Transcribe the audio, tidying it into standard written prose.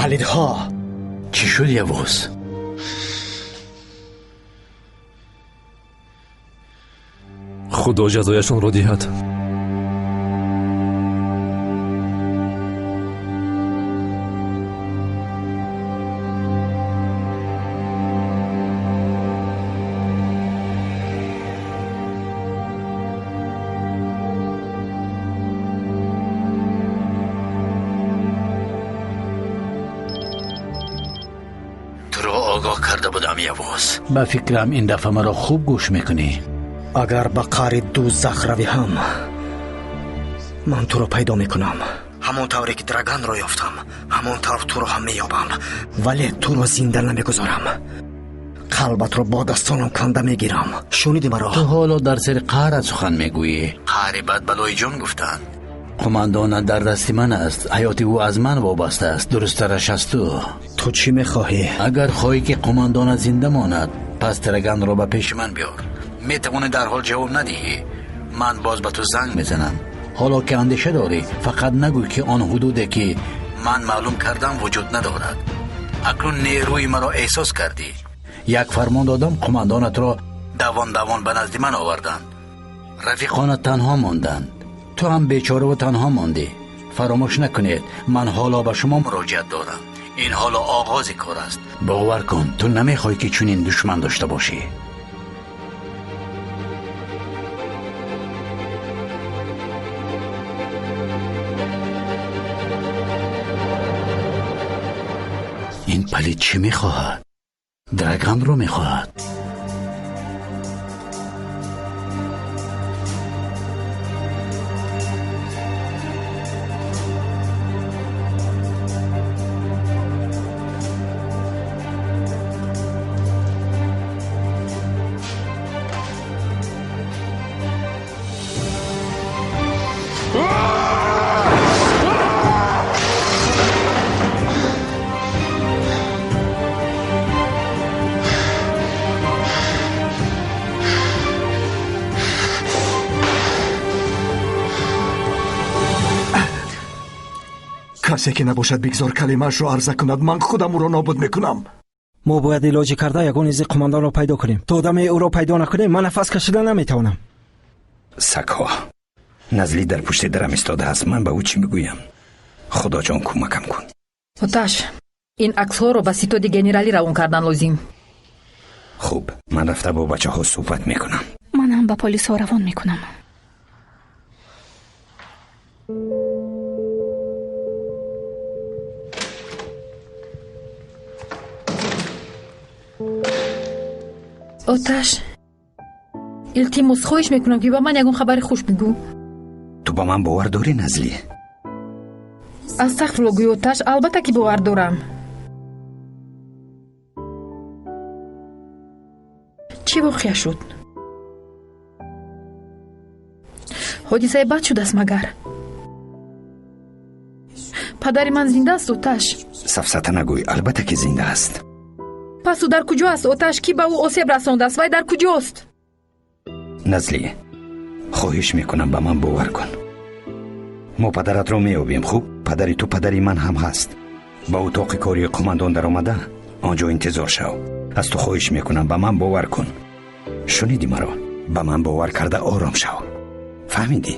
Палидҳо! Чӣ шуд, Явуз? Худо ҷазояшонро диҳад. Ба фикрам ин дафъа маро хуб гӯш мекунӣ. Агар ба қаъри дузах равӣ ҳам, ман туро пайдо мекунам. Ҳамон тавре ки Драганро ёфтам, ҳамон тавр туро ҳам меёбам, вале туро зинда намегузорам. Қалбатро бо дастонам канда мегирам. Шуниди маро? Ту ҳоло дар сари қаҳрат сухан мегӯӣ. Қаҳри бад балои ҷон гуфтанд. Қумандонат дар дасти ман аст. Ҳаёти ӯ аз ман вобаста аст. Дурусттараш аз ту. Ту чӣ мехоҳӣ? Агар хоҳӣ ки қумандонат зинда монад, пас Драганро ба пеши ман биёр. Метавонӣ дарҳол ҷавоб надиҳӣ. Ман боз ба ту занг мезанам. Ҳоло ки андеша дорӣ, фақат нагӯй ки он ҳудуде ки ман маълум кардам вуҷуд надорад. Акнун нерӯи маро эҳсос кардӣ. Як фармон додам, қумандонатро давон давон ба назди ман оварданд. Рафиқонат танҳо монданд. Ту ҳам бечораву танҳо мондӣ. Фаромӯш накунед, ман ҳоло ба шумо муроҷиат дорам. Ин ҳоло оғози кор аст. Бовар кун, ту намехоҳӣ ки чунин душман дошта бошӣ. Ин палид чӣ мехоҳад? Драганро мехоҳад. Касе ки набошад, бигзор калимаашро арза кунад. Ман худам ӯро нобуд мекунам. Мо бояд илоҷӣ карда ягон изи қумандонро пайдо кунем. То одаме ӯро пайдо накунем, ман нафас кашида наметавонам. Сагҳо, Назлӣ дар пушти дарам истодааст. Ман ба ӯ чӣ мегӯям? Худоҷон, кӯмакам кун. Оташ, ин аксҳоро ба ситоди генералӣ равон кардан лозим. Хуб, ман рафта бо бачаҳо суҳбат мекунам. Ман ҳам ба полисҳо равон мекунам. Оташ, илтимос, хоҳиш мекунам ки ба ман ягон хабари хуш бигӯ. Ту ба ман бовар дорӣ, Назлӣ? Астағфирулло, гӯй Оташ, албатта ки бовар дорам. Чӣ воқеа шуд? Ҳодисаи бад шудааст магар? Падари ман зинда аст, Оташ? Сафсата нагӯй, албатта ки зинда аст. Пас ӯ дар куҷо аст, Оташ? Кӣ ба ӯ осеб расондааст? Вай дар куҷост? Назлӣ, хоҳиш мекунам, ба ман бовар кун. Мо падаратро меёбем, хуб? Падари ту падари ман ҳам ҳаст. Ба утоқи кории қумандон даромада, он ҷо интизор шав. Аз ту хоҳиш мекунам, ба ман бовар кун. Шуниди маро? Ба ман бовар карда ором шав. Фаҳмидӣ?